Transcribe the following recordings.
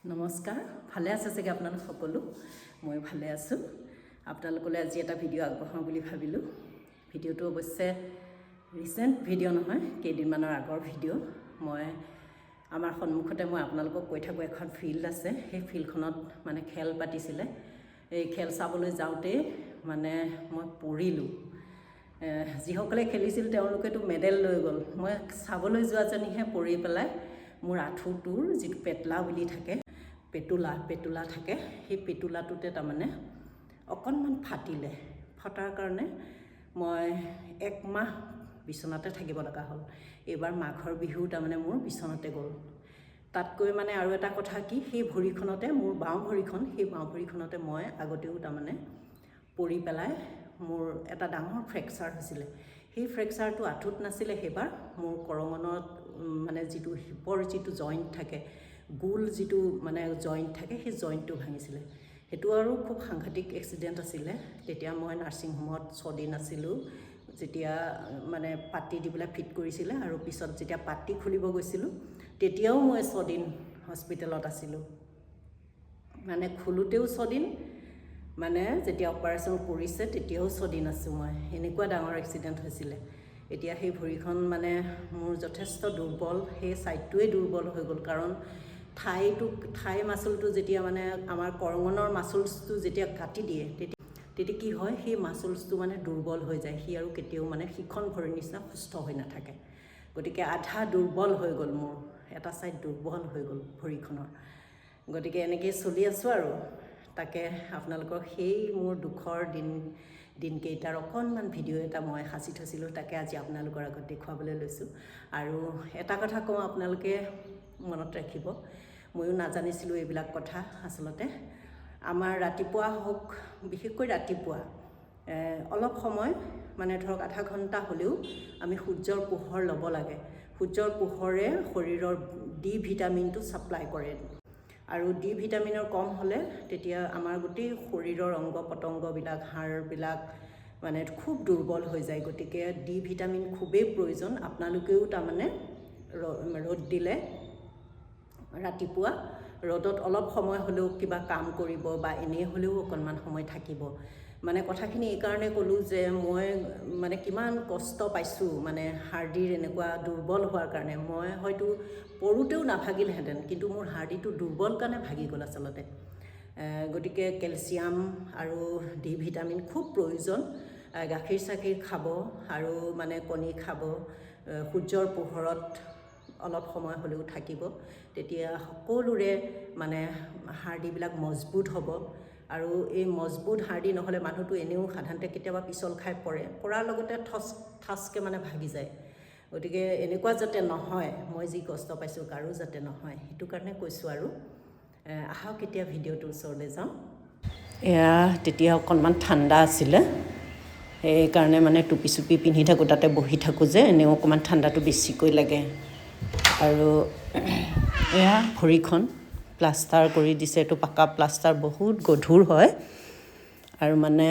নমস্কাৰ, ভালে আছে চাগে আপোনালোক সকলো। ময়ো ভালে আছোঁ। আপোনালোকলৈ আজি এটা ভিডিঅ' আগবঢ়াওঁ বুলি ভাবিলোঁ। ভিডিঅ'টো অৱশ্যে ৰিচেণ্ট ভিডিঅ' নহয়, কেইদিনমানৰ আগৰ ভিডিঅ'। মই আমাৰ সন্মুখতে, মই আপোনালোকক কৈ থাকোঁ, এখন ফিল্ড আছে। সেই ফিল্ডখনত মানে খেল পাতিছিলে। এই খেল চাবলৈ যাওঁতেই মানে মই পৰিলোঁ। যিসকলে খেলিছিল তেওঁলোকেতো মেডেল লৈ গ'ল, মই চাবলৈ যোৱাজনীহে পৰি পেলাই মোৰ আঁঠুটোৰ যিটো পেটলা বুলি থাকে, পেটুলা, পেটুলা থাকে, সেই পেটুলাটোতে তাৰমানে অকণমান ফাটিলে। ফটাৰ কাৰণে মই একমাহ বিচনাতে থাকিব লগা হ'ল। এইবাৰ মাঘৰ বিহু তাৰমানে মোৰ বিচনাতে গ'ল। তাতকৈ মানে আৰু এটা কথা কি, সেই ভৰিখনতে, মোৰ বাওঁ ভৰিখন, সেই বাওঁ ভৰিখনতে মই আগতেও তাৰমানে পৰি পেলাই মোৰ এটা ডাঙৰ ফ্ৰেকচাৰ হৈছিলে। সেই ফ্ৰেকচাৰটো আঁঠুত নাছিলে, সেইবাৰ মোৰ কৰঙণত, মানে যিটো হিপৰ যিটো জইণ্ট থাকে, গোল যিটো মানে জইণ্ট থাকে, সেই জইণ্টটো ভাঙিছিলে। সেইটো আৰু খুব সাংঘাতিক এক্সিডেণ্ট আছিলে। তেতিয়া মই নাৰ্ছিং হোমত 6 দিন আছিলোঁ, যেতিয়া মানে পাতি দি পেলাই ফিট কৰিছিলে। আৰু পিছত যেতিয়া পাতি খুলিব গৈছিলোঁ, তেতিয়াও মই 6 দিন হস্পিটেলত আছিলোঁ। মানে খোলোতেও 6 দিন, মানে যেতিয়া অপাৰেশ্যন কৰিছে তেতিয়াও 6 দিন আছোঁ মই। এনেকুৱা ডাঙৰ এক্সিডেণ্ট হৈছিলে। এতিয়া সেই ভৰিখন মানে মোৰ যথেষ্ট দুৰ্বল, সেই ছাইডটোৱে দুৰ্বল হৈ গ'ল। কাৰণ থাইটো, থাই মাচুলটো যেতিয়া, মানে আমাৰ কৰঙণৰ মাচুলছটো যেতিয়া কাটি দিয়ে, তেতিয়া তেতিয়া কি হয়, সেই মাচুলছটো মানে দুৰ্বল হৈ যায়। সি আৰু কেতিয়াও মানে সিখন ভৰিৰ নিচিনা সুস্থ হৈ নাথাকে। গতিকে আধা দুৰ্বল হৈ গ'ল মোৰ, এটা ছাইড দুৰ্বল হৈ গ'ল ভৰিখনৰ। গতিকে এনেকেই চলি আছোঁ আৰু তাকে আপোনালোকক সেই মোৰ দুখৰ দিনকেইটাৰ অকণমান ভিডিঅ' এটা মই সাঁচি থৈছিলোঁ, তাকে আজি আপোনালোকৰ আগত দেখুৱাবলৈ লৈছোঁ। আৰু এটা কথা কওঁ, আপোনালোকে মনত ৰাখিব, ময়ো নাজানিছিলোঁ এইবিলাক কথা। আচলতে আমাৰ ৰাতিপুৱা হওক, বিশেষকৈ ৰাতিপুৱা অলপ সময়, মানে ধৰক আধা ঘণ্টা হ'লেও আমি সূৰ্যৰ পোহৰ ল'ব লাগে। সূৰ্যৰ পোহৰে শৰীৰৰ ডি ভিটামিনটো ছাপ্লাই কৰে আৰু ডি ভিটামিনৰ কম হ'লে তেতিয়া আমাৰ গোটেই শৰীৰৰ অংগ প্ৰত্যংগবিলাক, হাড়বিলাক মানে খুব দুৰ্বল হৈ যায়। গতিকে ডি ভিটামিন খুবেই প্ৰয়োজন। আপোনালোকেও তাৰমানে ৰ'দ দিলে ৰাতিপুৱা ৰ'দত অলপ সময় হ'লেও কিবা কাম কৰিব বা এনেই হ'লেও অকণমান সময় থাকিব। মানে কথাখিনি এইকাৰণে ক'লোঁ যে মই মানে কিমান কষ্ট পাইছোঁ, মানে হাৰ্ডিৰ এনেকুৱা দুৰ্বল হোৱাৰ কাৰণে। মই হয়তো পৰোঁতেও নাভাগিলহেঁতেন, কিন্তু মোৰ হাৰ্ডিটো দুৰ্বল কাৰণে ভাগি গ'ল আচলতে। গতিকে কেলছিয়াম আৰু ডি ভিটামিন খুব প্ৰয়োজন। গাখীৰ চাখীৰ খাব আৰু মানে কণী খাব, সূৰ্যৰ পোহৰত অলপ সময় হ'লেও থাকিব, তেতিয়া সকলোৰে মানে হাৰ্ডিবিলাক মজবুত হ'ব। আৰু এই মজবুত হাৰ্ডি নহ'লে মানুহটো এনেও সাধাৰণতে কেতিয়াবা পিছল খাই পৰে, পৰাৰ লগতে ঠচ ঠাচকৈ মানে ভাগি যায়। গতিকে এনেকুৱা যাতে নহয়, মই যি কষ্ট পাইছোঁ কাৰো যাতে নহয়, সেইটো কাৰণে কৈছোঁ। আৰু আহক, এতিয়া ভিডিঅ'টোৰ ওচৰলৈ যাওঁ। এয়া তেতিয়া অকণমান ঠাণ্ডা আছিলে, সেইকাৰণে মানে টুপি চুপি পিন্ধি থাকোঁ। তাতে বহি থাকোঁ যে, এনেও অকণমান ঠাণ্ডাটো বেছিকৈ লাগে। আৰু এয়া ভৰিখন প্লাষ্টাৰ কৰি দিছে। এইটো পাকা প্লাষ্টাৰ, বহুত গধুৰ হয়। আৰু মানে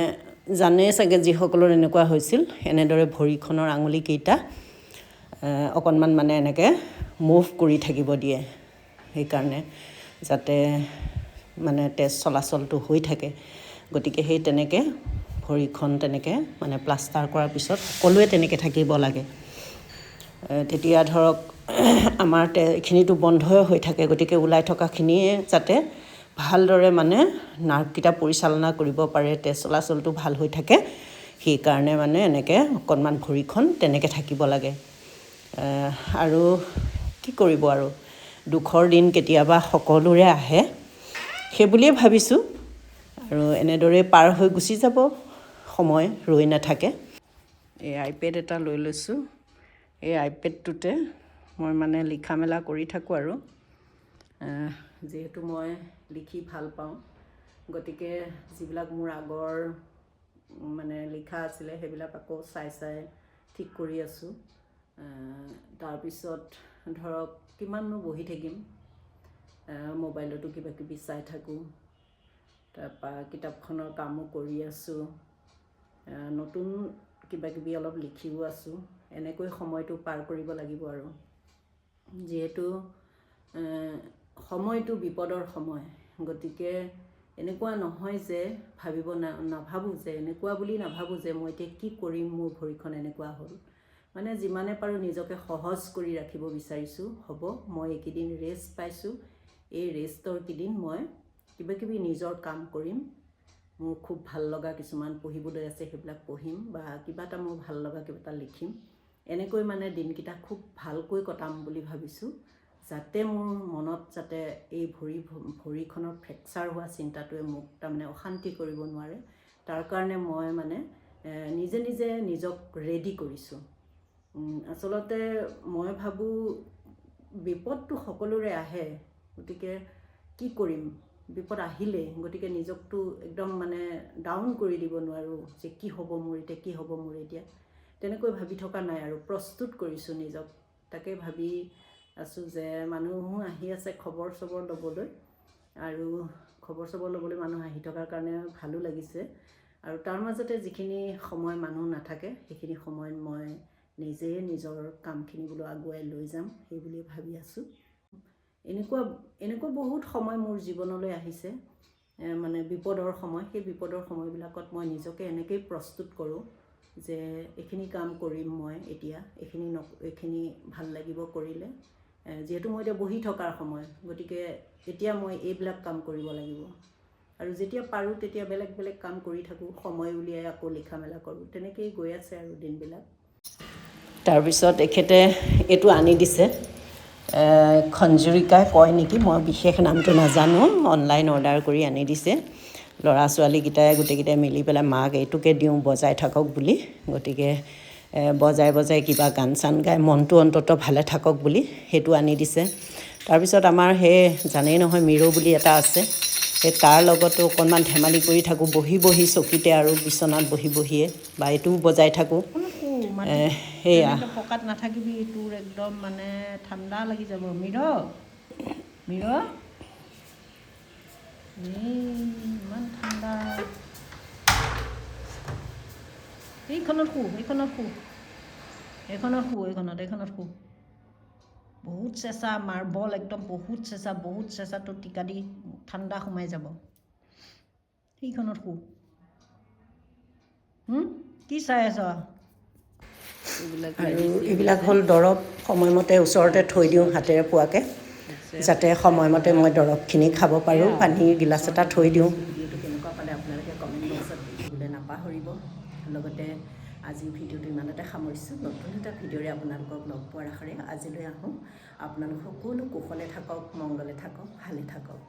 জানেই চাগে যিসকলৰ এনেকুৱা হৈছিল, এনেদৰে ভৰিখনৰ আঙুলিকেইটা অকণমান মানে এনেকৈ মুভ কৰি থাকিব দিয়ে, সেইকাৰণে যাতে মানে তেজ চলাচলটো হৈ থাকে। গতিকে সেই তেনেকৈ ভৰিখন তেনেকৈ মানে প্লাষ্টাৰ কৰাৰ পিছত সকলোৱে তেনেকৈ থাকিব লাগে। তেতিয়া ধৰক আমাৰ এইখিনিতো বন্ধই হৈ থাকে, গতিকে ওলাই থকাখিনিয়ে যাতে ভালদৰে মানে নাৰ্ভকেইটা পৰিচালনা কৰিব পাৰে, তেজ চলাচলটো ভাল হৈ থাকে, সেইকাৰণে মানে এনেকৈ অকণমান ভৰিখন তেনেকৈ থাকিব লাগে। আৰু কি কৰিব আৰু, দুখৰ দিন কেতিয়াবা সকলোৰে আহে, সেই বুলিয়ে ভাবিছোঁ। আৰু এনেদৰেই পাৰ হৈ গুচি যাব, সময় ৰৈ নাথাকে। এই আইপেড এটা লৈ লৈছোঁ। এই আইপেডটোতে মই মানে লিখা মেলা কৰি থাকোঁ। আৰু যিহেতু মই লিখি ভাল পাওঁ, গতিকে যিবিলাক মোৰ আগৰ মানে লিখা আছিলে, সেইবিলাক আকৌ চাই চাই ঠিক কৰি আছোঁ। তাৰপিছত ধৰক কিমাননো বহি থাকিম, মোবাইলতো কিবা কিবি চাই থাকোঁ, তাৰপৰা কিতাপখনৰ কামো কৰি আছোঁ, নতুন কিবা কিবি অলপ লিখিও আছোঁ। এনেকৈ সময়টো পাৰ কৰিব লাগিব। আৰু যিহেতু সময়টো বিপদৰ সময়, গতিকে এনেকুৱা নহয় যে ভাবিব নাভাবোঁ যে এনেকুৱা বুলি নাভাবোঁ যে মই এতিয়া কি কৰিম, মোৰ ভৰিখন এনেকুৱা হ'ল। মানে যিমানে পাৰোঁ নিজকে সহজ কৰি ৰাখিব বিচাৰিছোঁ। হ'ব, মই এইকেইদিন ৰেষ্ট পাইছোঁ, এই ৰেষ্টৰ কেইদিন মই কিবা কিবি নিজৰ কাম কৰিম। মোৰ খুব ভাল লগা কিছুমান পঢ়িবলৈ আছে, সেইবিলাক পঢ়িম বা কিবা এটা মোৰ ভাল লগা কিবা এটা লিখিম। এনেকৈ মানে দিনকেইটা খুব ভালকৈ কটাম বুলি ভাবিছোঁ, যাতে মোৰ মনত যাতে এই ভৰিখনৰ ফ্ৰেকচাৰ হোৱা চিন্তাটোৱে মোক তাৰমানে অশান্তি কৰিব নোৱাৰে। তাৰ কাৰণে মই মানে নিজে নিজে নিজক ৰেডি কৰিছোঁ। আচলতে মই ভাবোঁ বিপদটো সকলোৰে আহে, গতিকে কি কৰিম, বিপদ আহিলেই, গতিকে নিজকতো একদম মানে ডাউন কৰি দিব নোৱাৰোঁ যে কি হ'ব মোৰ এতিয়া, কি হ'ব মোৰ এতিয়া, তেনেকৈ ভাবি থকা নাই আৰু প্ৰস্তুত কৰিছোঁ নিজক। তাকে ভাবি আছোঁ যে মানুহো আহি আছে খবৰ চবৰ ল'বলৈ, আৰু খবৰ চবৰ ল'বলৈ মানুহ আহি থকাৰ কাৰণে ভালো লাগিছে। আৰু তাৰ মাজতে যিখিনি সময় মানুহ নাথাকে, সেইখিনি সময়ত মই নিজেই নিজৰ কামখিনি বোলো আগুৱাই লৈ যাম, সেই বুলিয়ে ভাবি আছোঁ। এনেকুৱা এনেকুৱা বহুত সময় মোৰ জীৱনলৈ আহিছে, মানে বিপদৰ সময়। সেই বিপদৰ সময়বিলাকত মই নিজকে এনেকেই প্ৰস্তুত কৰোঁ যে এইখিনি কাম কৰিম মই এতিয়া, এইখিনি এইখিনি ভাল লাগিব কৰিলে। যিহেতু মই এতিয়া বহি থকাৰ সময়, গতিকে এতিয়া মই এইবিলাক কাম কৰিব লাগিব। আৰু যেতিয়া পাৰোঁ তেতিয়া বেলেগ বেলেগ কাম কৰি থাকোঁ, সময় উলিয়াই আকৌ লিখা মেলা কৰোঁ, তেনেকেই গৈ আছে আৰু দিনবিলাক। তাৰপিছত এখেতে এইটো আনি দিছে, খঞ্জুৰিকা কয় নেকি, মই বিশেষ নামটো নাজানো। অনলাইন অৰ্ডাৰ কৰি আনি দিছে। ল'ৰা ছোৱালীকেইটাই গোটেইকেইটাই মিলি পেলাই মাক এইটোকে দিওঁ বজাই থাকক বুলি, গতিকে বজাই বজাই কিবা গান চান গাই মনটো অন্ততঃ ভালে থাকক বুলি সেইটো আনি দিছে। তাৰপিছত আমাৰ সেই জানেই নহয় মিৰ' বুলি এটা আছে, সেই তাৰ লগতো অকণমান ধেমালি কৰি থাকোঁ বহি বহি চকীতে আৰু বিচনাত বহি বহিয়ে বা এইটোও বজাই থাকোঁ। সেয়া পকাত নাথাকিবি, তোৰ একদম মানে ঠাণ্ডা লাগি যাব। মিৰ মিৰ, ইমান ঠাণ্ডা। এইখনত শু, এইখনত শু, এইখনত শু, এইখনত এইখনত শু। বহুত চেঁচা, মাৰ্বল একদম বহুত চেঁচা, বহুত চেঁচা, তোৰ টিকা দি ঠাণ্ডা সোমাই যাব। সেইখনত শু। কি চাই আছ? আৰু এইবিলাক হ'ল দৰৱ, সময়মতে ওচৰতে থৈ দিওঁ হাতেৰে পোৱাকৈ, যাতে সময়মতে মই দৰৱখিনি খাব পাৰোঁ। পানীৰ গিলাচ এটা থৈ দিওঁ। ভিডিঅ'টো কেনেকুৱা পালে আপোনালোকে কমেণ্ট বক্সত লিখিবলৈ নাপাহৰিব। লগতে আজিৰ ভিডিঅ'টো ইমানতে সামৰিছোঁ। নতুন এটা ভিডিঅ'ৰে আপোনালোকক লগ পোৱাৰ আশাৰে আজিলৈ আহোঁ। আপোনালোক সকলো কুশলে থাকক, মংগলে থাকক, ভালে থাকক।